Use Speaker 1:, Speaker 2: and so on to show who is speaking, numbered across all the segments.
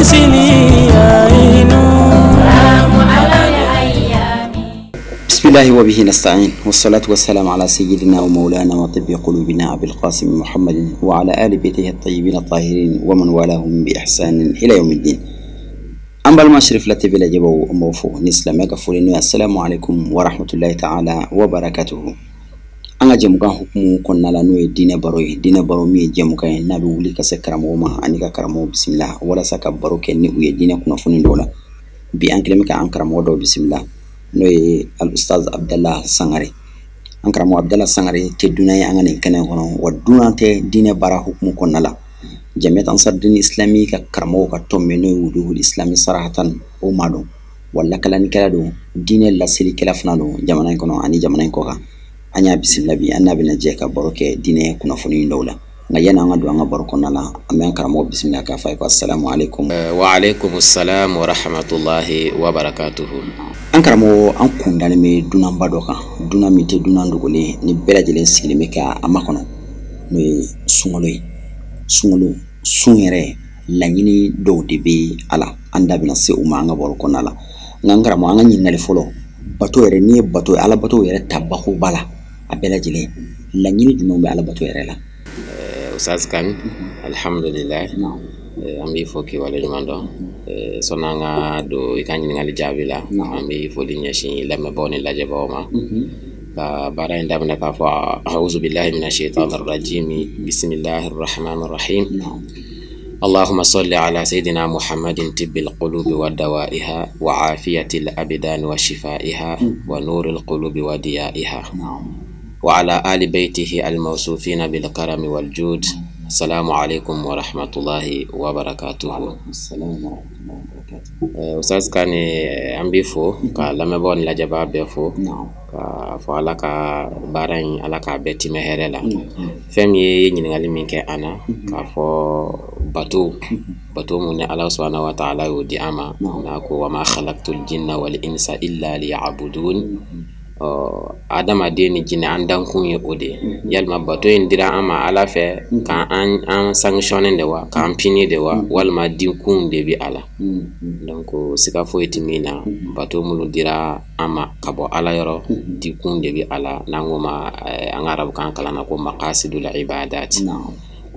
Speaker 1: لي
Speaker 2: بسم الله وبه نستعين، والصلاة والسلام على سيدنا ومولانا وطب قلوبنا أبي القاسم محمد وعلى آل بيته الطيبين الطاهرين ومن والاهم بإحسان إلى يوم الدين. An balima Cherifla TV lajɛbaw, an b'aw fo ni silamɛya ka foli n'o ye: assalamu alaikum wa rahmatullahi ta'ala wa barakatuhu. An ka jɛmukan hukumu kɔnɔna la, n'o ye diinɛ baro ye, diinɛ baro min ye jɛmukan ye n'a bɛ wuli ka se karamɔgɔ ma ani ka karamɔgɔ bisimila walasa ka baro kɛ ni u ye diinɛ kunnafoni dɔw la. Bi an kɛlen bɛ ka an karamɔgɔ dɔw bisimila, n'o ye Al-Ustaz Abdallah Sangare. An karamɔgɔ Abdallah Sangare tɛ dunan ye an ka nin kɛnɛ kɔnɔ, wa dunan tɛ diinɛ baara hukumu kɔnɔna la. Jamiat Ansar-Dine Islami ka karamɔgɔw ka tɔn min, n'o ye Wuduhul Islami Sarahatan, o ma don wa lakalanikɛla don, diinɛ laselikɛla fana don jamana in kɔnɔ ani jamana in kɔ kan. An y'a bisimila bi, an n'a bɛna jɛ ka baro kɛ diinɛ kunnafoni dɔw la. Nka yanni an ka don an ka baro kɔnɔna la, an bɛ an karamɔgɔ bisimila k'a fɔ a ye ko assalamu alaikum.
Speaker 3: Wa alaikum salam wa rahmatullahi wa barakatuhu.
Speaker 2: An karamɔgɔ, an kun dalen bɛ dunanba dɔ kan, dunan min tɛ dunan dogolen ni bɛɛ lajɛlen sigilen bɛ ka a makɔnɔ, n'o ye sunkalo ye. Sunkalo, sun yɛrɛ laɲini dɔw de bɛ a la, an da bɛna se u ma an ka baro kɔnɔna la. Nka an karamɔgɔ, an ka ɲininkali fɔlɔ: bato yɛrɛ, n'i ye bato ye, ala bato yɛrɛ ta bakuruba la, a bɛɛ lajɛlen, laɲini jumɛn bɛ ala bato yɛrɛ la?
Speaker 3: Ustaz Kan, alhamdulillah, an b'i fo k'i waleɲuman dɔn. Sɔnni an ka don i ka ɲininkali jaabi la, an bɛ foli ɲɛsin lamɛnbaaw ni lajɛbaaw ma, ka baara in daminɛ k'a fɔ: a'udhu billahi minash shaitanir rajim, bismillahir rahmanir rahim, اللهم صل على سيدنا محمد طب القلوب ودوائها وعافية الأبدان وشفائها ونور القلوب وضيائها وعلى آل بيته الموصوفين بالكرم والجود. السلام عليكم ورحمة الله وبركاته.
Speaker 2: السلام ورحمة الله وبركاته.
Speaker 3: Ustaz Kane, an b'i fo ka lamɛnbaaw ni lajɛbaa bɛɛ fo, ka fɔ Ala ka baara in, Ala k'a bɛɛ timɛ hɛrɛ la. Fɛn min ye ɲininkali min kɛ an na, k'a fɔ bato, bato mun ni Ala subhanahu wa ta'ala y'o di an ma, n'a ko wa ma khalaqtul jinna wal insa illa liya'budun, ɔ adamaden ni jinɛ, an dankun ye o de ye. Yalima bato in dira an ma Ala fɛ k'an an sanctionner de wa, k'an punir de wa, walima dinkun de bɛ a la? Donc siga foyi tɛ min na, bato minnu dira an ma ka bɔ Ala yɔrɔ, dikun de bɛ a la, n'an ko ma an ka arabukan kalan na ko maqasidul ibadat.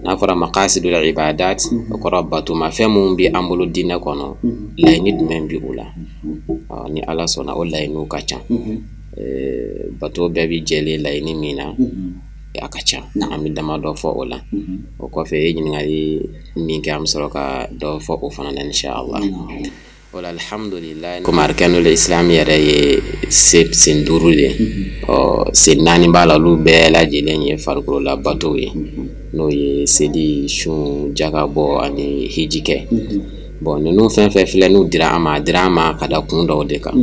Speaker 3: N'a fɔra maqasidul ibadat, o kɔrɔ batomafɛn minnu bɛ an bolo diinɛ kɔnɔ, laɲini jumɛn bɛ o la? Ni Ala sɔnna, o laɲiniw ka ca. Bato bɛɛ bi jɛlen laɲini min na, a ka ca, an bɛ dama dɔ fɔ o la. O kɔfɛ, i ye ɲininkali min kɛ, an bɛ sɔrɔ ka dɔ fɔ o fana na inshallah. O la, alhamdulillah, komi arkanul islam yɛrɛ ye sen duuru de ye, ɔ sen naani b'a la, olu bɛɛ lajɛlen ye farikolola batow ye, n'o ye seli, sun, jakabɔ ani hiji kɛ. Bon, ninnu fɛn fɛn filɛ, n'u dira an ma, a dira an ma ka da kun dɔw de kan.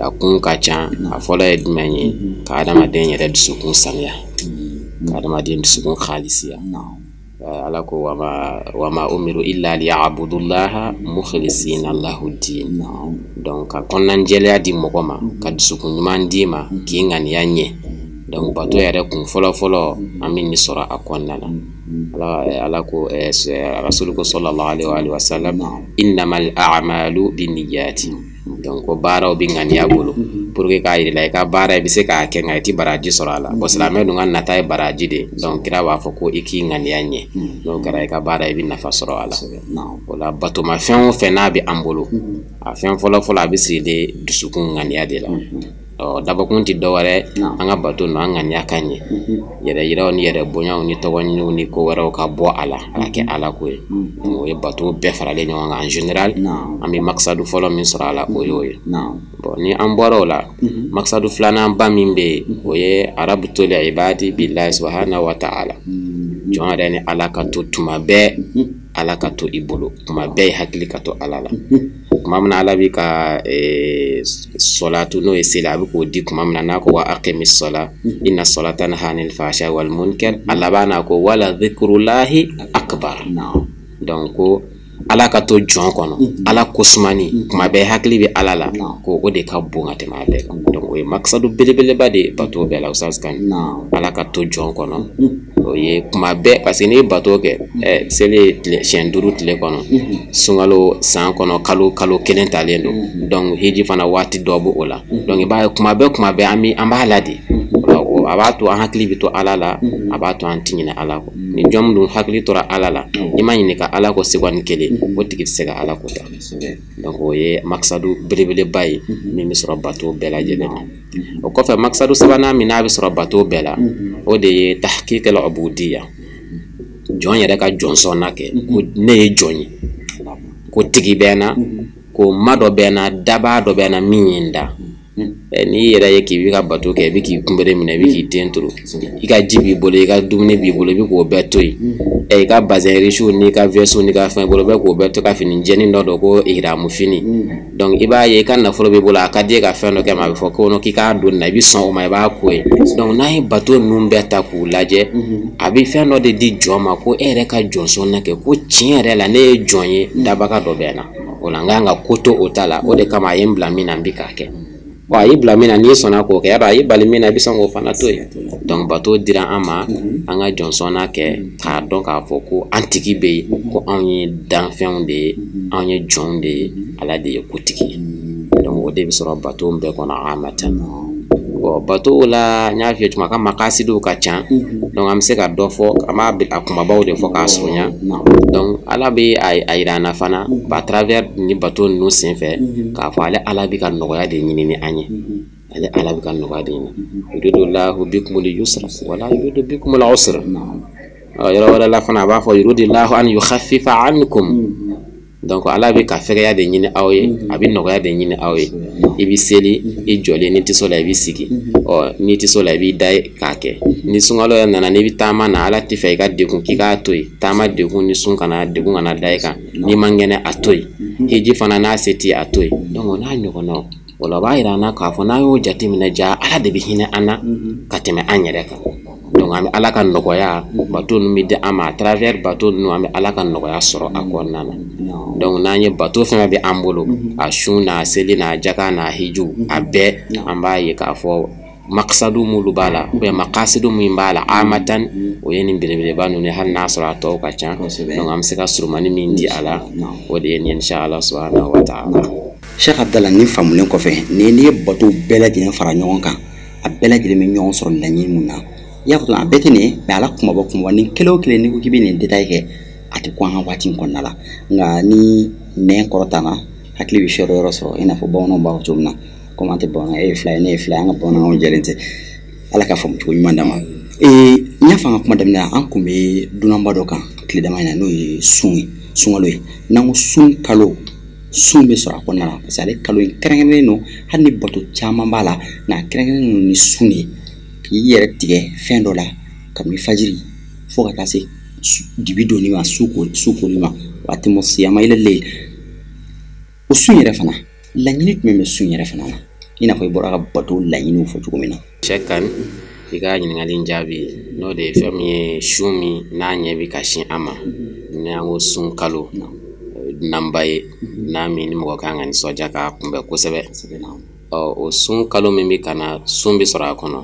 Speaker 3: A kun ka ca. A fɔlɔ ye jumɛn ye? Ka adamaden yɛrɛ dusukun sanuya, ka adamaden dusukun khalisiya. Ala ko wama umiru illa liya'budullaha mukhlisina lahu din. Donc ka kɔnɔnajɛlenya di mɔgɔ ma, ka dusukun ɲuman d'i ma, k'i ŋaniya ɲɛ. Donc bato yɛrɛ kun fɔlɔ fɔlɔ, an bɛ nin sɔrɔ a kɔnɔna na. Ala ko, rasulu ko sallallahu alaihi wa sallam: innamal a'malu binniyati. Donc ko baaraw bɛ ŋaniya bolo. Pour que k'a yir'i la, i ka baara, i bɛ se k'a kɛ, nka i ti baraji sɔrɔ a la. Bon, silamɛ dun ka nata ye baraji de. Donc kira b'a fɔ ko i k'i ŋaniya ɲɛ, n'o kɛra, i ka baara, i bɛ nafa sɔrɔ a la. O la, batomafɛn o fɛn n'a bɛ an bolo, a fɛn fɔlɔ fɔlɔ, a bɛ siri de dusukun ŋaniya de la. Ɔ dabɔkun tɛ dɔwɛrɛ, an ka bato ninnu, an ŋaniya ka ɲɛ, yɛrɛ yiraw ni yɛrɛ bonyaw ni tɔgɔ ɲiniw ni ko wɛrɛw ka bɔ a la, a ka kɛ Ala ko ye. O ye bato bɛɛ faralen ɲɔgɔn kan en général. An bɛ makisadu fɔlɔ min sɔrɔ a la, o y'o ye. Bon, ni an bɔra o la, makisadu filanan ba min bɛ yen, o ye rabtul ibadi billahi subhanahu wa ta'ala. Jɔn yɛrɛ ni Ala ka to tuma bɛɛ, Ala ka to i bolo tuma bɛɛ, i hakili ka to Ala la. Tuma min na Ala bɛ ka sɔlatu, n'o ye seli, a bɛ k'o di tuma min na, n'a ko wa aqimi sɔla inna sɔla tanha anil fahsha wal munkar, a laban n'a ko wala dhikrullahi akbar. Donc ko Ala ka to jɔn kɔnɔ, Ala ko sumani, kuma bɛɛ hakili bɛ Ala la, ko o de ka bon ka tɛmɛ a bɛɛ kan. Donc o ye makisadu belebeleba de ye bato bɛɛ la, Ustaz Kane. Ala ka to jɔn kɔnɔ, o ye kuma bɛɛ, parce que n'i ye bato kɛ, seli ye siɲɛ 5 tile kɔnɔ, sunkalo san kɔnɔ kalo kelen talen don, donc hiji fana waati dɔ b'o la. Donc i b'a ye kuma bɛɛ an b'a la de. A b'a to an hakili bɛ to Ala la, a b'a to an ti ɲinɛ Ala kɔ. Ni jɔn dun hakili tora Ala la, i ma ɲininka Ala kɔ seconde kelen, o tigi tɛ se ka Ala ko ta. Donc o ye makisadu belebeleba ye min bɛ sɔrɔ bato bɛɛ lajɛlen na. O kɔfɛ makisadu sabanan min n'a bɛ sɔrɔ bato bɛɛ la, o de ye tahqiq al-ubudiyya, jɔn yɛrɛ ka jɔnsɔnna kɛ, ko ne ye jɔn ye, ko tigi bɛ n na, ko ma dɔ bɛ n na, dabaa dɔ bɛ n na min ye n da. N'i yɛrɛ ye k'i bɛ ka bato kɛ, i bɛ k'i kunbere minɛ, i bɛ k'i den turu, i ka ji b'i bolo, i ka dumuni b'i bolo, i bɛ k'o bɛɛ to yen, i ka bazɛn risiw n'i ka vɛsiw n'i ka fɛn bolo, bɛɛ k'o bɛɛ to ka fini jɛni dɔ don ko ihramu fini. Donc i b'a ye i ka nafolo b'i bolo, a ka di e ka fɛn dɔ kɛ, ma a bɛ fɔ ko k'i k'a don nin na, i bɛ sɔn o ma, i b'a ko ye. Donc n'an ye bato ninnu bɛɛ ta k'u lajɛ, a bɛ fɛn dɔ de di jɔn ma, ko e yɛrɛ ka jɔnsɔnna kɛ, ko tiɲɛ yɛrɛ la ne ye jɔn ye, dabaga dɔ bɛ n na, o la n kan ka ko to o ta la, o de kama a ye n bila min na, n bɛ k'a kɛ. A y'i bila min na, n'i sɔnna k'o kɛ, yarɔ a y'i bali min na, i bɛ sɔn k'o fana to yen. Donc bato dira an ma, an ka jɔnsɔnna kɛ k'a dɔn k'a fɔ ko an tigi bɛ yen, ko anw ye danfɛnw de ye, anw ye jɔnw de ye, Ala de ye kotigi ye. Donc o de bɛ sɔrɔ bato bɛɛ kɔnɔ amatan. Bon bato la, n y'a f'i ye tuma ka makasidiw ka ca, donc an bɛ se ka dɔ fɔ, an b'a a kumabaw de fɔ k'a surunya. Donc Ala bɛ a yira an na fana à travers ni bato ninnu senfɛ, k'a fɔ ale Ala bɛ ka nɔgɔya de ɲini ni an ye, ale Ala bɛ ka nɔgɔya de ɲini. Yuridullahu bikumul yusra wala yuridu bikumul usra. Yɔrɔ wɛrɛ la fana a b'a fɔ yuridullahu an yukhaffifa ankum. Donc Ala bɛ ka fɛgɛya de ɲini aw ye, a bɛ nɔgɔya de ɲini aw ye. I bɛ seli, i jɔlen, n'i tɛ se o la i bɛ sigi, n'i tɛ se o la i b'i da k'a kɛ. Ni sunkalo yɛrɛ nana, n'i bɛ taama na, Ala tɛ fɛ i ka degun, k'i k'a to yen, taama degun ni sun kana degun kana da i kan, n'i man kɛnɛ a to yen, hiji fana n'a se t'i ye a to yen. Donc o n'a ɲɔgɔnnaw, o la o b'a yira an na k'a fɔ n'an y'o jateminɛ, ja Ala de bɛ hinɛ an na ka tɛmɛ an yɛrɛ kan. Donc an bɛ Ala ka nɔgɔya, bato ninnu bɛ di an ma à travers bato ninnu, an bɛ Ala ka nɔgɔya sɔrɔ a kɔnɔna na. Donc n'an ye bato fɛn fɛn bɛ an bolo, a sun n'a seli n'a jaka n'a hiju, a bɛɛ an b'a ye k'a fɔ makisadu minnu b'a la, ou bien makasidu min b'a la amatan, o ye nin belebeleba ninnu ye, hali n'a sɔrɔ a tɔw ka ca. Donc an bɛ se ka surumani min di a la, o de ye nin ye, inshallah subhanahu wa ta'ala.
Speaker 2: Cheikh Abdallah, nin faamulen kɔfɛ, n'i ye bato bɛɛ lajɛlen fara ɲɔgɔn kan, a bɛɛ lajɛlen bɛ ɲɔgɔn sɔrɔ laɲini mun na, i y'a fɔ a bɛɛ tɛ nin ye, mais ala kumaba kumaba ni kelen o kelen n'i ko k'i bɛ nin détail kɛ, a tɛ kun an ka waati in kɔnɔna la. Nka ni nɛn kɔrɔtana, hakili bɛ fiyɛ yɔrɔ sɔrɔ, i n'a fɔ bamananw b'a fɔ cogo min na, komi an tɛ bamanan, e ye fila ye, ne ye fila ye, an ka bamanankanw jɛlen tɛ. Ala ka faamu cogo ɲuman d'an ma. N y'a fɔ an ka kuma daminɛ la, an kun bɛ dunanba dɔ kan tile dama in na, n'o ye sun ye, sunkalo ye. N'an ko sun kalo, sun bɛ sɔrɔ a kɔnɔna la, parce que ale kalo in kɛrɛnkɛrɛnnen don, hali ni bato caman b'a la, nka a kɛrɛnkɛrɛnnen don ni sun de ye, k'i yɛrɛ tigɛ fɛn dɔ la kabini fajiri fo ka taa se dibi donni ma, su koli ma, waati mo siyama ila leyl. O sun yɛrɛ fana, laɲini jumɛn bɛ sun yɛrɛ fana na, i n'a fɔ i bɔra ka bato laɲiniw fɔ cogo min na?
Speaker 3: Cheikh Kane, i ka ɲininkali jaabi n'o de ye fɛn min ye, sun min n'a ɲɛ bɛ ka sin an ma, ni an ko sun kalo nanba ye, n'a min ni mɔgɔ kan ka nisɔndiya k'a kunbɛn kosɛbɛ. O sun kalo min bɛ ka na, sun bɛ sɔrɔ a kɔnɔ,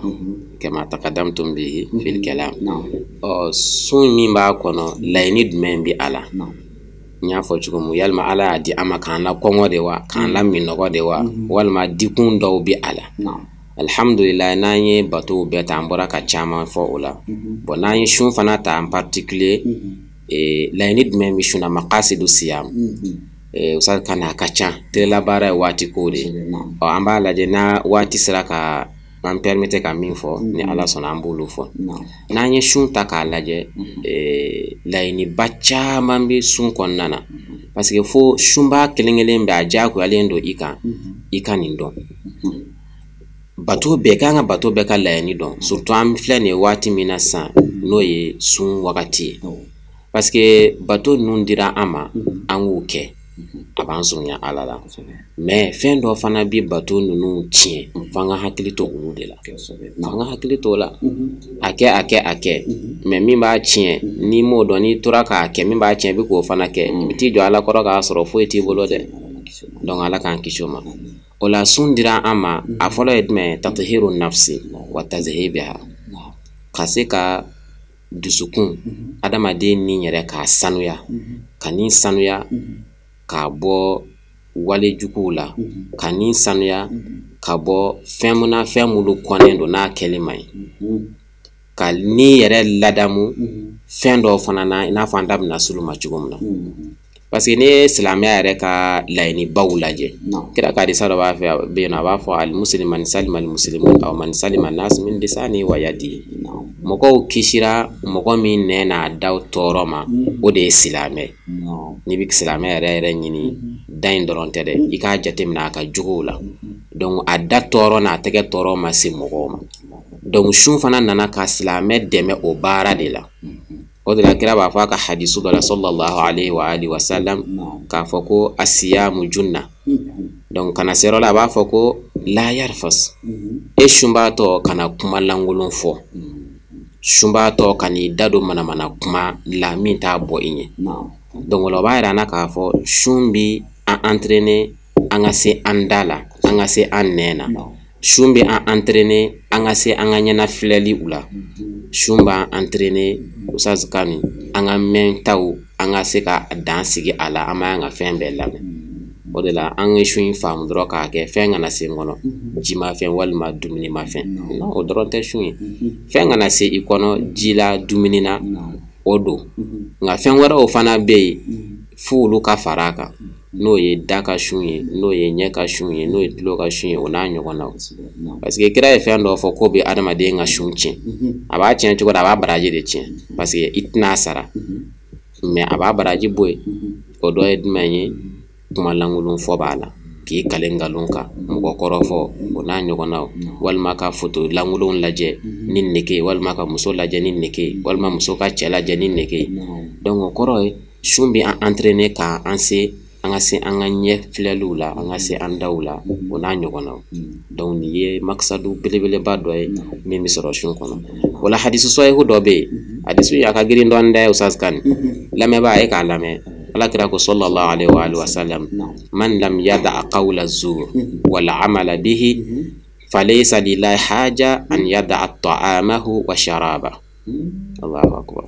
Speaker 3: kama taqaddamtum bihi fil kalam. Sun min b'a kɔnɔ, laɲini jumɛn bɛ a la? N y'a fɔ cogo min, yalima Ala y'a di an ma k'an la kɔngɔ de wa, k'an la minɔgɔ de wa, walima dikun dɔw bɛ a la? Alhamdulillah, n'an ye batow bɛɛ ta, an bɔra ka caman fɔ o la. Bon, n'an ye sun fana ta en particulier, laɲini jumɛn bɛ sun na? Maqasidu siyam. Ustaz Kane, a ka ca, telelabaara ye waati ko de ye. An b'a lajɛ n'a waati sera ka an permettre ka min fɔ, ni Ala sɔnna an b'olu fɔ. N'an ye sun ta k'a lajɛ, laɲiniba caman bɛ sun kɔnɔna na, parce que fo sunba kelen kelen bɛ a diyagoyalen don i kan, i ka nin dɔn. Bato bɛɛ kan ka bato bɛɛ ka laɲini dɔn, surtout an filɛ nin ye waati min na sisan, n'o ye sun wagati ye, parce que bato ninnu dira an ma, an k'u kɛ. A A b'an surunya Ala la. Mais fɛn dɔ fana bi bato ninnu tiɲɛ, f'an ka hakili to olu de la. F'an ka hakili to o la. A kɛ, a kɛ, a kɛ. Mais min b'a tiɲɛ, n'i m'o dɔn, n'i tora k'a kɛ, min b'a tiɲɛ, i bɛ k'o fana kɛ. I bɛ t'i jɔ Ala kɔrɔ k'a sɔrɔ foyi t'i bolo dɛ. Donc Ala k'an kisi o ma. O la sun dira an ma, a fɔlɔ ye jumɛn ye? Tatahiru nafsi wa tazhibiha. Ka se ka dusukun, adamaden ni yɛrɛ k'a sanuya, ka ni sanuya k'a bɔ wale juguw la, ka ni sanuya ka bɔ fɛn mun na, fɛn minnu kɔnnen don n'a kɛli man ɲi, ka ni yɛrɛ ladamu fɛn dɔw fana na, i n'a fɔ an da bɛna s'olu ma cogo min na. Parce que n'i ye silamɛya yɛrɛ ka laɲinibaw lajɛ, kira ka hadisa dɔ b'a fɛ bɛ yen nɔ, a b'a fɔ al-muslimu man salima al-muslimun aw man salima an-nas min lisani wa yadi. Mɔgɔw kisira mɔgɔ min nɛn n'a daw tɔɔrɔ ma, o de ye silamɛ. N'i bɛ silamɛ yɛrɛ yɛrɛ ɲini, da in dɔrɔn tɛ dɛ, i k'a jateminɛ a ka jogow la. Donc a da tɔɔrɔ n'a tɛgɛ tɔɔrɔ ma se mɔgɔw ma. Donc sun fana nana ka silamɛ dɛmɛ o baara de la. O de la kira b'a fɔ a ka hadisu dɔ la sallallahu alayhi wa alihi wa sallam, k'a fɔ ko asiyamu junna. Donc kana se yɔrɔ la, a b'a fɔ ko la yarfas. E sunbaatɔ kana kuma lankolon fɔ. Sunbaatɔ kan'i da don manamana kuma la min t'a bɔ i ɲɛ. Donc o la o b'a yira an na k'a fɔ sun bi an entraîner an ka se an da la, an ka se an nɛn na. Sun bɛ an entraîner an ka se an ka ɲɛna filɛli u la. Sun b'an entraîner Ustaz Kani, an ka mɛntaw, an ka se ka dan sigi a la, an b'an ka fɛn bɛɛ lamɛn. O de la an ye sun in faamu dɔrɔn k'a kɛ fɛn kana se n kɔnɔ, jimafɛn walima dumunimafɛn. Non, o dɔrɔn tɛ sun ye. Fɛn kana se i kɔnɔ ji la, dumuni na, o don. Nka fɛn wɛrɛw fana bɛ yen f'olu olu ka fara a kan. N'o ye da ka sun ye, n'o ye ɲɛ ka sun ye, n'o ye tulo ka sun ye, o n'a ɲɔgɔnnaw. Parce que kira ye fɛn dɔ fɔ k'o bɛ adamaden ka sun tiɲɛ. A b'a tiɲɛ cogo di? A b'a baraji de tiɲɛ. Parce que i tɛna sara. Mais a b'a baraji bɔ yen. O dɔ ye jumɛn ye? Kuma lankolon fɔ b'a la, k'i kale nkalon kan, mɔgɔ kɔrɔ fɔ, o n'a ɲɔgɔnnaw. Walima ka foto lankolon lajɛ ni nege, walima ka muso lajɛ ni nege, walima muso ka cɛ lajɛ ni nege. Donc o kɔrɔ ye sun bɛ an entraîner k'an se, an ka se an ka ɲɛ filɛliw la, an ka se an daw la, o n'a ɲɔgɔnnaw. Donc nin ye makisadu belebeleba dɔ ye min bɛ sɔrɔ sun kɔnɔ. O la hadisu sɔhihu dɔ bɛ yen, hadisu in a ka girin dɔɔnin dɛ Ustaz Kani. Lamɛnbaa e k'a lamɛn. Ala kira ko sallallahu alayhi wa alihi wa sallam, man lam yada qawla zur wal amala bihi falaysa lillahi haja an yada ta'amahu wa sharaba. Allahu akbar.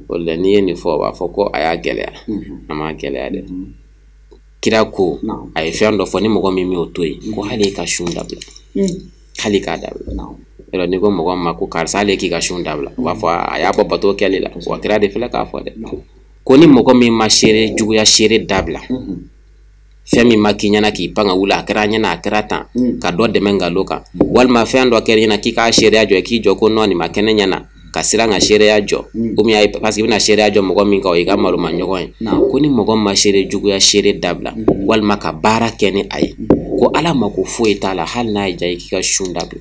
Speaker 3: O la n'i ye nin fɔ, o b'a fɔ ko a y'a gɛlɛya. A m'a gɛlɛya dɛ. Kira ko a ye fɛn dɔ fɔ, ni mɔgɔ min m'o to yen, ko hali i ka sun dabila. Hali k'a dabila. Yɔrɔ n'i ko mɔgɔ ma ko karisa hali k'i ka sun dabila, o b'a fɔ a y'a bɔ bato kɛli la. Wa kira de filɛ k'a fɔ dɛ. Ko ni mɔgɔ min ma seere juguya seere dabila, fɛn min ma k'i ɲɛna k'i pan ka wuli, a kɛra ɲɛna, a kɛra tan, ka dɔ dɛmɛ nkalon kan, walima fɛn dɔ kɛra ɲɛna k'i k'a seereya jɔ, k'i jɔ ko nɔ nin ma kɛ ne ɲɛna, ka siran ka seereya jɔ, komi a ye, parce que i bɛna seereya jɔ mɔgɔ min kan, o y'i ka maloma ɲɔgɔn ye. Ko ni mɔgɔ ma seere juguya seere dabila, walima ka baara kɛ ni a ye, ko Ala mako foyi t'a la, hali n'a ye diya i k'i ka sun dabila.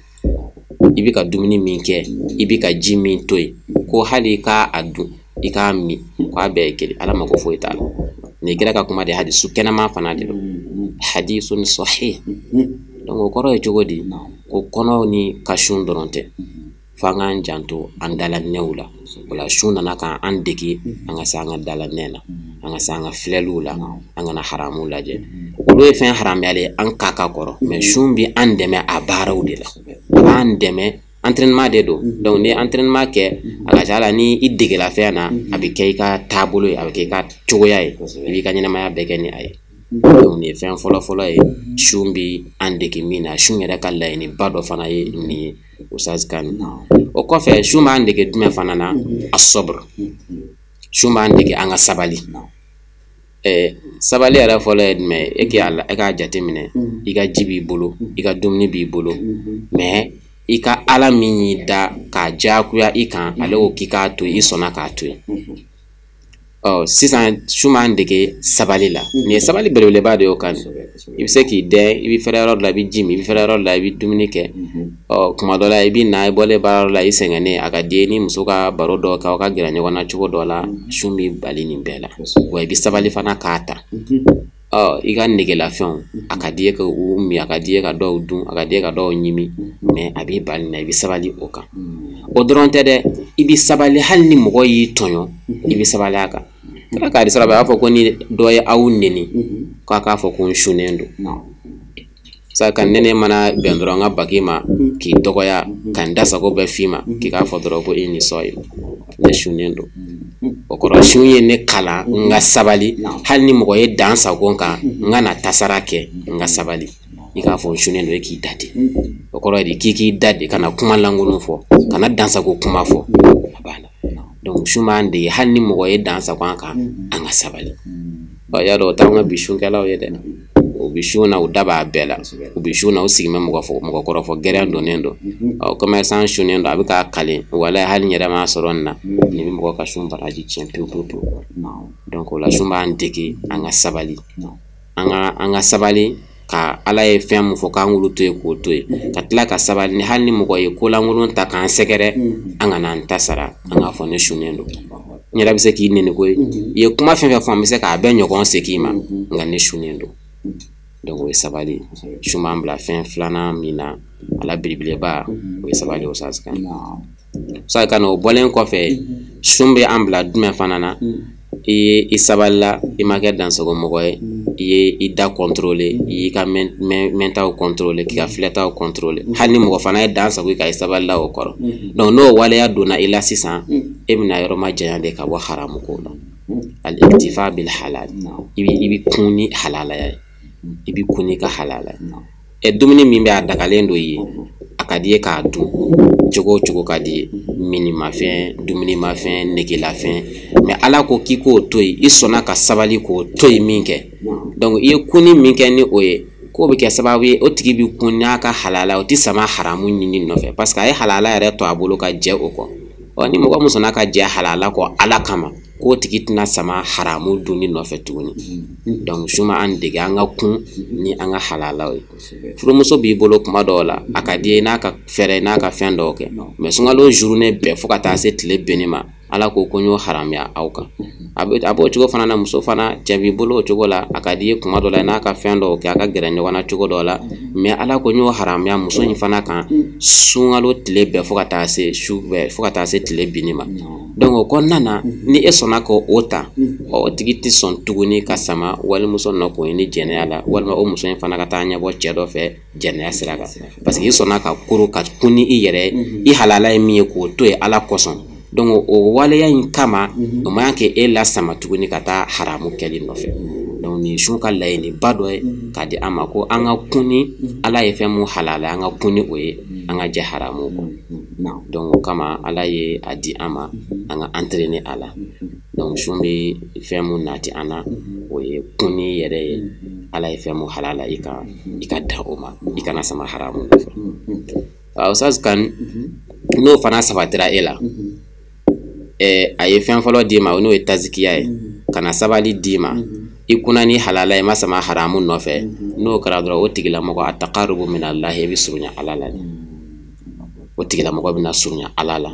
Speaker 3: I bɛ ka dumuni min kɛ, i bɛ ka ji min to yen, ko hali i k'a dun, i k'a min, k'a bɛɛ ye kelen, Ala mako foyi t'a la. Nin kira ka kuma de, hadisu kɛnɛma fana de don, hadisun sahih. Donc o kɔrɔ ye cogo di? Ko kɔnɔw ni ka sun dɔrɔn tɛ, f'an k'an janto an dala nɛw la. O la sun nana k'an dege an ka se an ka dala nɛ na, an ka se an ka filɛliw la, an kana haramu lajɛ. Olu ye fɛn haramuyalen ye an ka ka kɔrɔ, mais sun bɛ an dɛmɛ a baaraw de la. A b'an dɛmɛ, entraînement de don. Donc ni entraînement kɛ, a ka ca la ni i degela fɛn na, a bɛ kɛ i ka taabolo ye, a bɛ kɛ i ka cogoya ye, i b'i ka ɲɛnamaya bɛɛ kɛ ni a ye. Donc nin ye fɛn fɔlɔ-fɔlɔ ye sun bɛ an dege min na. Sun yɛrɛ ka laɲiniba dɔ fana ye nin ye Ustaz Kani. O kɔfɛ sun b'an dege jumɛn fana na? Asɔbr. Sun b'an dege an ka sabali. Sabali yɛrɛ fɔlɔ ye jumɛn ye? E k'a jateminɛ, i ka ji b'i bolo, i ka dumuni b'i bolo, mais i ka Ala min y'i da k'a diyagoya i kan, ale ko k'i k'a to yen, i sɔnna k'a to yen. Ɔ sisan sun b'an dege sabali la. Nin ye sabali belebeleba de y'o kan. I bɛ se k'i dɛn, i bɛ fɛrɛ yɔrɔ dɔ la, i bɛ ji min, i bɛ fɛrɛ yɔrɔ dɔ la, i bɛ dumuni kɛ. Ɔ kuma dɔ la, i bɛ na, i bɔlen baara yɔrɔ la, i sɛgɛnnen, a ka di i ni muso ka baro dɔ kɛ, aw ka gɛrɛ ɲɔgɔn na cogo dɔ la, sun b'i bali nin bɛɛ la. Wa i bɛ sabali fana k'a ta. Ɔ i ka negelafɛnw, a ka di i ye ka u min, a ka di i ye ka dɔw dun, a ka di i ye ka dɔw ɲimi, mais a b'i bali na, i bɛ sabali o kan. O dɔrɔn tɛ dɛ, i bɛ sabali hali ni mɔgɔ y'i tɔɲɔ, i bɛ sabali a kan. Kira k'a di sira, a b'a fɔ ko ni dɔ ye aw neni, k'a k'a fɔ ko n sunnen don. Sa ka nɛnɛ mana bɛn dɔrɔn n ka baki ma, k'i dɔgɔya, ka n da sago bɛɛ f'i ma, k'i k'a fɔ dɔrɔn ko i ni sɔ ye, ne sunnen don. O kɔrɔ, sun ye ne kalan n ka sabali, hali ni mɔgɔ ye dan sago kan, n ka na tasara kɛ, n ka sabali. I k'a fɔ n sunnen don, e k'i da de. O kɔrɔ de k'i k'i da de, kana kuma lankolon fɔ, kana dansago kuma fɔ. A banna. Donc sun b'an dege hali ni mɔgɔ ye dan sago an kan, an ka sabali. Ɔ y'a dɔn, o t'anw ka bi sunkɛlaw ye dɛ. U bɛ sun na, u da b'a bɛɛ la. U bɛ sun na, u sigi bɛ mɔgɔ fɔ, mɔgɔ kɔrɔfɔ gɛrɛn donnen don. Ɔ commerçant sunnen don, a bɛ k'a kale, walahi hali n yɛrɛ m'a sɔrɔ nin na. Nin bɛ mɔgɔ ka sun baraji tiɲɛ pewu pewu pewu. Donc o la, sun b'an dege an ka sabali. An ka sabali ka Ala ye fɛn mun fɔ k'an k'olu to yen, k'o to yen. Ka tila ka sabali ni hali ni mɔgɔ ye kolankolon ta k'an sɛgɛrɛ, an kana an ta sara, an k'a fɔ ne sunnen don. N yɛrɛ bɛ se k'i neni koyi. I ye kuma fɛn fɛn fɔ, n bɛ se k'a bɛɛ ɲɔgɔn segin i ma, nka ne sunnen don. Donc o ye sabali. Sun b'an bila fɛn filanan min na, ala belebeleba, o ye sabali o sas kan. Sa ka o bɔlen kɔfɛ, sun bɛ an bila jumɛn fana na? I ye i sabalila, i ma kɛ dansago mɔgɔ ye, i ye i da contrôler, i y'i ka mɛntaw contrôler, k'i ka filɛtaw contrôler. Hali ni mɔgɔ fana ye dan sago i kan, i sabalila o kɔrɔ. Donc n'o waleya donna i la sisan, e bɛna yɔrɔ ma janya de ka bɔ haramu ko la. Al-iktifa bil halal. I bɛ kun ni halalaya ye. I bɛ kun n'i ka halala ye. Ɛ dumuni min bɛ a dagalen don i ye, a ka di i ye k'a dun cogo o cogo ka di i ye, minimafɛn, dumunimafɛn, negelafɛn, mais Ala ko k'i k'o to yen, i sɔnna ka sabali k'o to yen min kɛ. Donc i ye kunni min kɛ ni o ye, k'o bɛ kɛ sababu ye, o tigi bɛ kun n'a ka halala, o tɛ sama haramu ɲini nɔfɛ, parce que a ye halala yɛrɛ to a bolo ka jɛ o kɔ. Ɔ ni mɔgɔ min sɔnna ka jɛ halala kɔ Ala kama, k'o tigi tɛna sama haramu dunni nɔfɛ tuguni. Donc sun b'an dege an ka kun ni an ka halalaw ye. Furumuso b'i bolo kuma dɔw la, a ka di i ye n'a ka fɛɛrɛ, n'a ka fɛn dɔw kɛ, mais sunkalo journée bɛɛ fo ka taa se tile benni ma, Ala ko ko n y'o haramuya aw kan. A b'o cogo fana na, muso fana, cɛ b'i bolo o cogo la, a ka di i ye kuma dɔ la n'a ka fɛn dɔw kɛ, a ka gɛrɛ ɲɔgɔn na cogo dɔw la, mais Ala ko n y'o haramuya muso in fana kan sunkalo tile bɛɛ fo ka taa se su bɛɛ, fo ka taa se tile binni ma. Donc o kɔnɔna na, ni e sɔnna k'o ta, ɔ o tigi tɛ sɔn tuguni ka sama walimuso nɔ kun ye ni jɛnɛya la, walima o muso in fana ka taa ɲɛbɔ cɛ dɔ fɛ jɛnɛya sira kan, parce que i sɔnna ka koro ka kun ni i yɛrɛ ye, i halala ye min ye k'o to yen Ala kosɔn. Donc o waleya in kama, o man kɛ e la sama tuguni ka taa haramu kɛli nɔfɛ. Donc nin sun ka laɲiniba dɔ ye k'a di an ma, ko an ka kun ni Ala ye fɛn mun halala, an ka kun ni o ye, an ka jɛ haramu kɔ. Donc o kama Ala ye a di an ma, an ka entraîner a la. Donc sun bɛ fɛn mun nati an na, o ye kun ni yɛrɛ ye. Ala ye fɛn mun halala i kan, i ka dan o ma, i kana sama haramu nɔfɛ. Ustaz kan, n'o fana sabatira e la, a ye fɛn fɔlɔ d'i ma, n'o ye tazikiya ye, ka na sabali d'i ma, i kunna ni halala ye, ma sama haramu nɔfɛ. N'o kɛra dɔrɔn, o tigilamɔgɔ a taqarrubu min Allahi, i bɛ surunya Ala la. O tigilamɔgɔ bɛna surunya Ala la.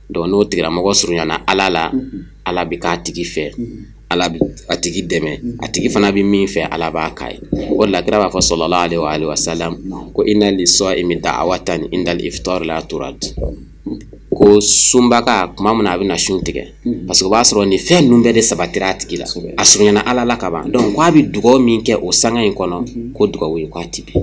Speaker 3: Donc n'o tigilamɔgɔ surunyana Ala la, Ala bɛ k'a tigi fɛ, Ala bɛ a tigi dɛmɛ, a tigi fana bɛ min fɛ, Ala b'a k'a ye. O de la kira b'a fɔ sallallahu alaihi wa sallam ko inna lis-sa'imi da'watan inda al-iftar la turad. Ko sunbaga kuma min na a bɛna sun tigɛ, parce que o b'a sɔrɔ nin fɛn ninnu bɛɛ de sabatira a tigi la, a surunyana Ala la ka ban. Donc k'a bɛ dugawu min kɛ o sanga in kɔnɔ, ko dugawu in k'a ti bin.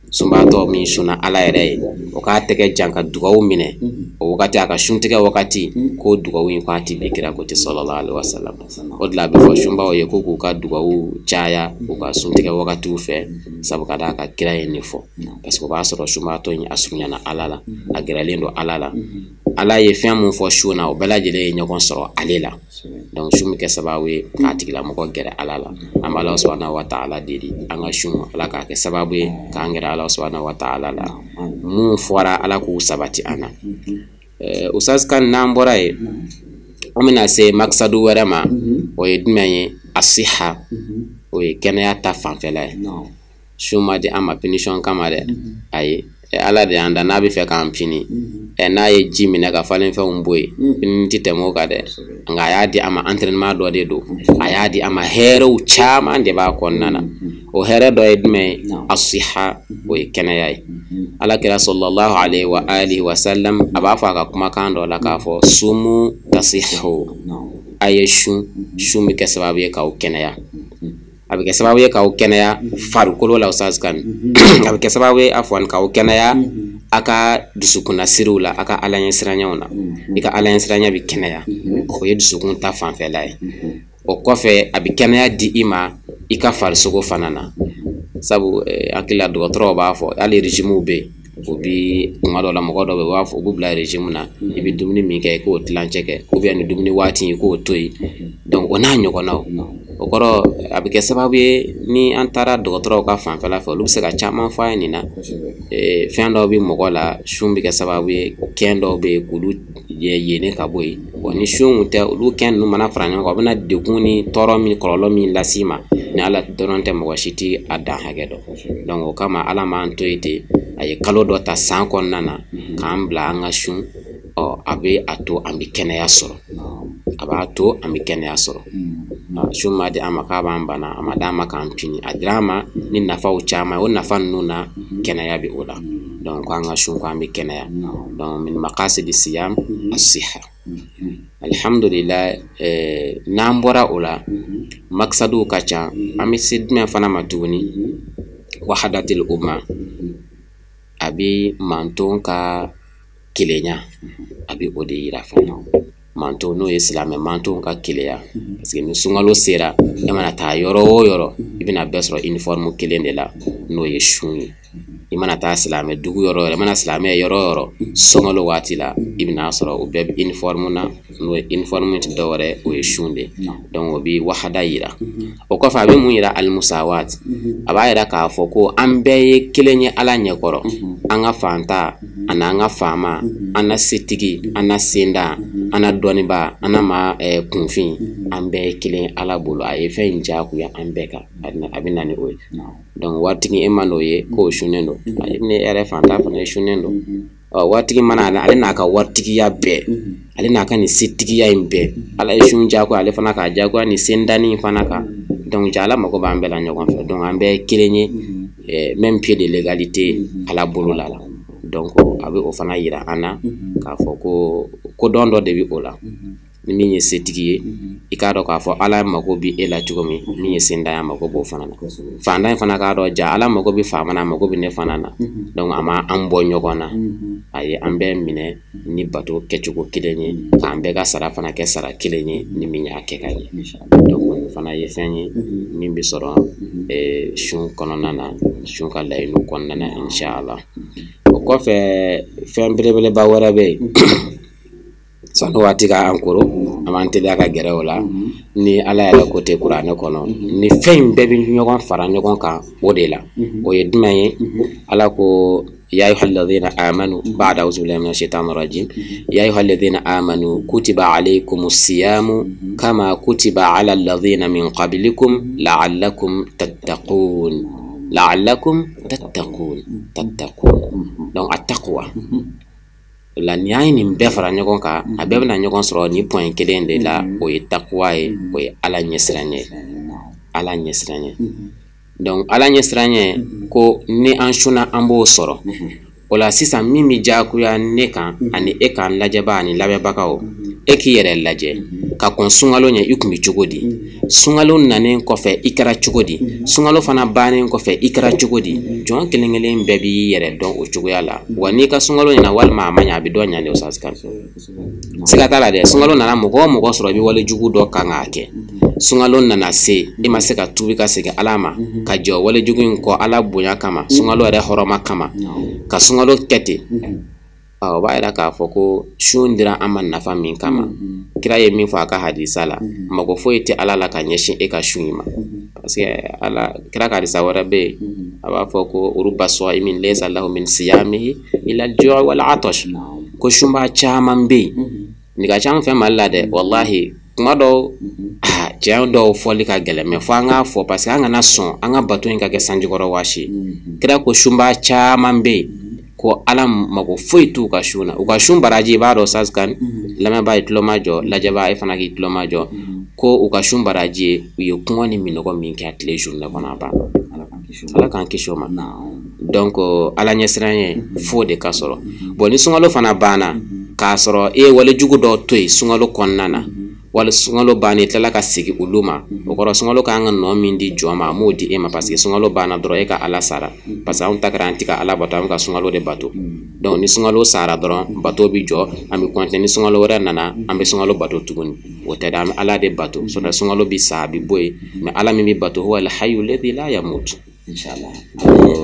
Speaker 3: Sunbaatɔ min sunna Ala yɛrɛ ye, o k'a tɛgɛ jan ka dugawu minɛ o wagati, a ka suntigɛ wagati, ko dugawu in k'a ti bin. Kira ko ten sallallahu alaihi wa sallam. O de la a bɛ fɔ sunbaw ye ko k'u ka dugawu caya u ka suntigɛ wagatiw fɛ, sabu ka d'a kan kira ye nin fɔ, parce que o b'a sɔrɔ sunbaatɔ in a surunyana Ala la, a gɛrɛlen don Ala la. Ala ye fɛn mun fɔ sun na, o bɛɛ lajɛlen ye ɲɔgɔn sɔrɔ ale la. Donc sun bɛ kɛ sababu ye k'a tigilamɔgɔ gɛrɛ Ala la. An bɛ Ala subahana wa taala deli, an ka sun Ala k'a kɛ sababu ye k'an gɛrɛ Ala subahana wa taala la. Mun fɔra, Ala k'u sabati an na. Ustaz kan, n'an bɔra yen, an bɛna se maksadu wɛrɛ ma, o ye jumɛn ye? Asiha. O ye kɛnɛya ta fanfɛla ye. Sun ma di an ma punition kama dɛ, ayi, Ala de y'an da, n'a bɛ fɛ k'an pini, n'a ye ji minɛ ka falenfɛnw bɔ yen, pini tɛ tɛmɛ o kan dɛ. Nka a y'a di an ma entraînement dɔ de don, a y'a di an ma hɛrɛw caman de b'a kɔnɔna na. O hɛrɛ dɔ ye jumɛn ye? Asiha, o ye kɛnɛya ye. Ala kira sallallahu alayhi wa alihi wa sallam a b'a fɔ a ka kumakan dɔ la k'a fɔ sumu tasihu, a ye sun, sun bɛ kɛ sababu ye k'aw kɛnɛya. A bɛ kɛ sababu ye k'aw kɛnɛya farikolo la, Ustaz Kane. A bɛ kɛ sababu ye afwan k'aw kɛnɛya a ka dusukunnasiriw la, a ka Ala ɲɛsiranɲɛw na. I ka Ala ɲɛsiranɲɛ bɛ kɛnɛya, o ye dusukun ta fanfɛla ye. O kɔfɛ a bɛ kɛnɛya di i ma i ka farisogo fana na, sabu hakili la dɔgɔtɔrɔw b'a fɔ hali régime bɛ yen, o bi kuma dɔ la mɔgɔ dɔw bɛ yen u b'a fɔ u b'u bila régime na, i bɛ dumuni min kɛ i k'o tilancɛ kɛ, ou bien ni dumuni waati i k'o to yen. Donc o n'a ɲɔgɔnnaw, o kɔrɔ a bɛ kɛ sababu ye ni an taara dɔgɔtɔrɔw ka fanfɛla fɛ, olu bɛ se ka caman fɔ an ye nin na. Fɛn dɔw bɛ mɔgɔ la, sun bɛ kɛ sababu ye kɛn dɔw bɛ yen k'olu yeelen ka bɔ yen. Ni sun tɛ, olu kɛn ninnu mana fara ɲɔgɔn kan, o bɛna degun ni tɔɔrɔ min, kɔlɔlɔ min las'i ma, ni Ala dɔrɔn tɛ mɔgɔ si tɛ a dan hakɛ dɔn. Donc o kama Ala m'an to yen ten, a ye kalo dɔ ta san kɔnɔna na k'an bila an ka sun. A bɛ a to an bɛ kɛnɛya sɔrɔ, a b'a to an bɛ kɛnɛya sɔrɔ. Sun ma di an ma k'a b'an bana, a ma d'an ma k'an pini, a dira an ma ni nafaw caman ye. O nafa ninnu na kɛnɛya bɛ o la. Donc k'an ka sun k'an bɛ kɛnɛya. Donc min maqasidi siyam as-siha. Alhamdulillah, n'an bɔra o la, maksaduw ka ca. An bɛ se jumɛn fana ma tuguni? Wahadatil umma, a bɛ manton ka kelenya, a bɛ o de yira fana. Manton n'o ye silamɛ mantonw ka keleya, parce que ni sunkalo sera, e mana taa yɔrɔ o yɔrɔ, i bɛna bɛɛ sɔrɔ uniforme kelen de la, n'o ye sun ye. I mana taa silamɛ dugu yɔrɔ o yɔrɔ, i mana silamɛ yɔrɔ o yɔrɔ, sunkalo waati la, i bɛna sɔrɔ o bɛɛ bɛ uniforme na, n'o ye uniforme tɛ dɔwɛrɛ, o ye sun de. Donc o bɛ wahada yira. O kɔfɛ a bɛ mun yira? Alimusawat, a b'a yira k'a fɔ ko an bɛɛ ye kelen ye Ala ɲɛkɔrɔ. An ka fantan ani an ka faama, an na setigi, an na sendan, an na dɔnnibaa, an na maa kunfin, an bɛɛ ye kelen Ala bolo. A ye fɛn in diyagoya an bɛɛ kan, a bɛ na ni o ye. Donc waritigi e ma n'o ye k'o sunnen don, ni e yɛrɛ fantan fana ye sunnen don. Waritigi mana ale n'a ka waritigiya bɛɛ, ale n'a ka nin setigiya in bɛɛ, Ala ye sun diyagoya ale fana k'a diyagoya nin sendanni in fana kan. Donc ja Ala mago b'an bɛɛ la ɲɔgɔn fɛ. Donc an bɛɛ ye kelen ye, même pied de l'égalité Ala bolo la. Donc a bɛ o fana yira an na k'a fɔ ko kodɔn dɔ de bɛ o la. Ni min ye setigi ye, i k'a dɔn k'a fɔ Ala mago bɛ e la cogo min, min ye sendan ye a mago b'o fana na. Fantan in fana k'a dɔn ja Ala mago bɛ faama na, a mago bɛ ne fana na. Donc a ma an bɔ ɲɔgɔn na, a ye an bɛɛ minɛ ni bato kɛcogo kelen ye, k'an bɛɛ ka sara fana kɛ sara kelen ye ni min y'a kɛ ka ɲɛ. Donc o fana ye fɛn ye min bɛ sɔrɔ sun kɔnɔna na, sun ka laɲiniw kɔnɔna na, inshallah. O kɔfɛ fɛn belebeleba wɛrɛ bɛ yen, sani waati k'an koro, an b'an teliya ka gɛrɛ o la. Ni Ala yɛrɛ ko tɛ kuranɛ kɔnɔ, ni fɛn in bɛɛ bɛ ɲɔgɔn fara ɲɔgɔn kan o de la. O ye jumɛn ye? Ala ko ya ayyuhalladhina amanu ba'da a'udhu billahi minash shaitanir rajim, ya ayyuhalladhina amanu kutiba alaykumus siyamu kama kutiba ala alladhina min qablikum la'allakum tattaqun. La'allakum tattaqun, tattaqun. Donc at-taqwa la, ni an ye nin bɛɛ fara ɲɔgɔn kan, a bɛɛ bɛna ɲɔgɔn sɔrɔ nin point kelen de la, o ye takuwa ye, o ye Ala ɲɛsiranɲɛ ye, Ala ɲɛsiranɲɛ. Donc Ala ɲɛsiranɲɛ ko ni an sunna an b'o sɔrɔ. O la sisan min bɛ diyagoya ne kan ani e k'an lajɛbaa ani lamɛnbagaw, e k'i yɛrɛ lajɛ ka kɔn sunkalo ɲɛ, i kun bɛ cogo di? Sunkalo nanen kɔfɛ i kɛra cogo di? Sunkalo fana bannen kɔfɛ i kɛra cogo di? Jɔn kelen kelen bɛɛ b'i yɛrɛ dɔn o cogoya la. Wa n'i ka sunkalo ɲɛna walima a ma ɲɛ, a bɛ dɔn ɲa de o sasikan. Siga t'a la dɛ, sunkalo nana mɔgɔ o mɔgɔ sɔrɔ i bɛ wale jugu dɔ kan k'a kɛ. Sunkalo nana se, i ma se ka tuubi ka segin Ala ma, ka jɔ wale jugu in kɔ Ala bonya kama, sunkalo yɛrɛ hɔrɔma kama, ka sunkalo kɛ ten. O b'a yira k'a fɔ ko sun dira an ma nafa min kama, kira ye min fɔ a ka hadisa la, mago foyi tɛ Ala la ka ɲɛsin e ka sun in ma. Parce que Ala kira ka hadisa wɛrɛ bɛ yen, a b'a fɔ ko ruba sa'imin laysa lahu min siyamihi illa al-ju' wal 'atash. Ko sunbaa caman bɛ yen, nin ka ca an fɛ Mali la dɛ, walahi. Kuma dɔw tiɲɛ dɔw fɔli ka gɛlɛn, mais fo an k'a fɔ parce que an kana sɔn an ka bato in ka kɛ sanjikɔrɔ waasi. Kira ko sunba caman bɛ yen ko Ala mago foyi t'u ka sun na. U ka sun baraji, i b'a dɔn Saskan, lamɛnbaa ye tulo ma jɔ, lajɛbaa e fana k'i tulo ma jɔ, ko u ka sun baraji ye u ye kɔngɔ ni minɔgɔ min kɛ a tile journée kɔnɔ, a banna. Ala k'an kisi o ma. Donc Ala ɲɛsiran fo de ka sɔrɔ. Bon, ni sunkalo fana banna k'a sɔrɔ e ye walejugu dɔw to yen sunkalo kɔnɔna na, wali sunkalo banna i tilala ka segin olu ma, o kɔrɔ sunkalo kan ka nɔ min di jɔn ma, a m'o di e ma, parce que sunkalo banna dɔrɔn e ka Ala sara, parce que anw ta kɛra an ti ka Ala bato, an bɛ ka sunkalo de bato. Donc ni sunkalo sara dɔrɔn bato bi jɔ, an bɛ continuer. Ni sunkalo wɛrɛ nana, an bɛ sunkalo bato tuguni. O tɛ dɛ, an bɛ Ala de bato. Sinon sunkalo bi sa, a bi bɔ yen, mais Ala min bɛ bato, huwa al-hayyu alladhi la yamut.
Speaker 2: Inshallah,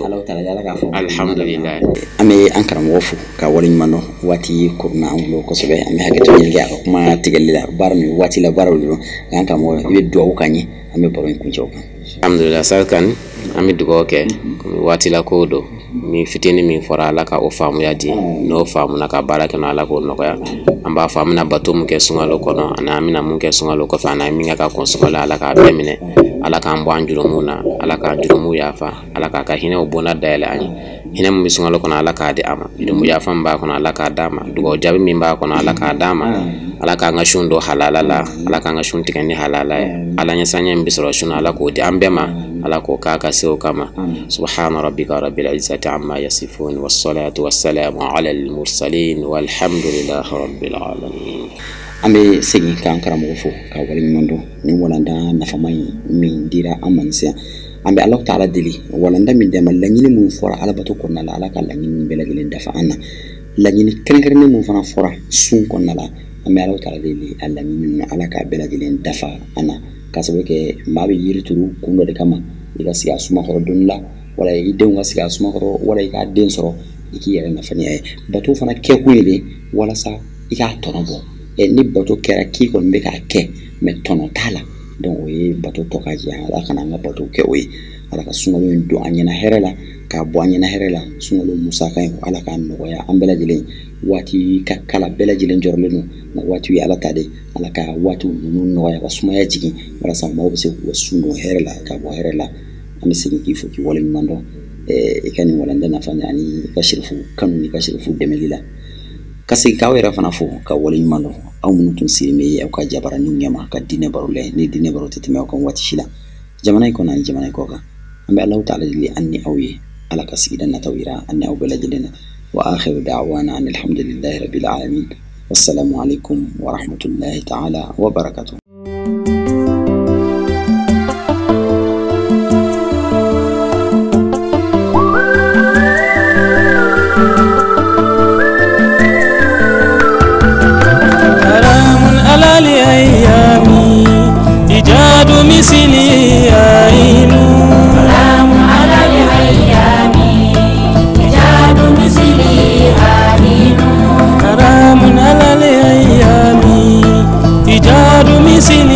Speaker 2: Ala taala ala k'a fɔ.
Speaker 3: Alhamdulillah.
Speaker 2: An bɛ an karamɔgɔ fo ka waleɲuman dɔn. Waati koronna an bolo kosɛbɛ, an bɛ hakɛto ɲini kɛ a ka kuma tigɛli la, baara min waati la baaraw de don. Nka an karamɔgɔ, i bɛ dugawu k'an ye, an bɛ baro in kuncɛ o kan.
Speaker 3: Alhamdulillah, Saskan, an bɛ dugawu kɛ komi waati la kow don. Min fitinin min fɔra, Ala ka o faamuya di, n'o faamuna ka baara kɛ, Ala k'o nɔgɔya. An b'a fɔ an bɛna bato min kɛ sunkalo kɔnɔ, ani an bɛna mun kɛ sunkalo kɔfɛ, ani an min kɛ ka kɔn sunkalo, Ala k'a bɛɛ minɛ. Ala k'an bɔ an jurumuw na, Ala k'an jurumuw yafa, Ala k'a ka hinɛw bonda dayɛlɛ an ye. Hinɛ min bɛ sunkalo kɔnɔ, Ala k'a di a ma. Jurumu yafa min b'a kɔnɔ, Ala k'a d'a ma. Dugawu jaabi min b'a kɔnɔ, Ala k'a d'a ma. Ala k'an ka sun don halala la, Ala k'an ka sun tigɛ ni halala ye. Ala ɲɛsiranɲɛ min bɛ sɔrɔ sun na, Ala k'o di an bɛɛ ma, Ala k'o k'a ka se o kama. Subhana rabbika rabbil izzati amma yasifun, wassalatu wassalamu ala al-mursalin, walhamdulillahi rabbil alamin.
Speaker 2: An bɛ segin k'an karamɔgɔ fo ka waleɲuman dɔn nin walanda nafama in min dira an ma nin sisan. An bɛ Ala taala deli, walanda min d'a ma, laɲini min fɔra Alabato kɔnɔna la, Ala ka laɲini bɛɛ lajɛlen dafa an na. Laɲini kɛrɛnkɛrɛnnen min fana fɔra sun kɔnɔna la, an bɛ Ala taala deli a laɲini ninnu, Ala k'a bɛɛ lajɛlen dafa an na. K'a sababu kɛ maa bɛ yiri turu kun dɔ de kama, i ka sigi a suma kɔrɔ don la, wala i denw ka sigi a suma kɔrɔ, wala i k'a den sɔrɔ, i k'i yɛrɛ nafa ni a ye. Bato fana kɛkun ye de walasa i k'a tɔnɔ bɔ. Ni bato kɛra k'i kɔni bɛ k'a kɛ, mais tɔnɔ t'a la, donc o ye bato tɔ ka jɛ. Ala kana an ka bato kɛ o ye. Ala ka sunkalo in don an ɲɛna hɛrɛ la, k'a bɔ an ɲɛna hɛrɛ la. Sunkalo musaka in, Ala k'a nɔgɔya an bɛɛ lajɛlen. Waati ka kala bɛɛ lajɛlen jɔrɔlen don, nka waati ye Ala ta de. Ala ka waatiw ninnu nɔgɔya ka sumaya jigin, walasa maaw bɛ se k'u ka sun don hɛrɛ la, ka bɔ hɛrɛ la. An bɛ segin k'i fo k'i waleɲuman dɔn i ka nin walanda nafa ani i ka sirifu kanu n'i ka sirifu dɛmɛli la. Ka segin k'aw yɛrɛ fana fo ka waleɲuman dɔn, aw minnu tun sigilen bɛ aw ka jabaraninw ɲɛma ka diinɛ baro lajɛ, ni diinɛ baro tɛ tɛmɛ aw kan waati si la, jamana in kɔnɔ ani jamana in kɔ kan. An bɛ Alahu taala deli an ni aw ye, Ala ka sigida nataw yira an ni aw bɛɛ lajɛlen na. Wa akhiru da'wana anil hamdulillahi rabbil alamin. Wassalamu alaikum wa rahmatullahi ta'ala wa barakatuh.
Speaker 1: مثلي عين سلام على الأيام إيجاد مثلي عين كرام على الأيام إيجاد مثلي.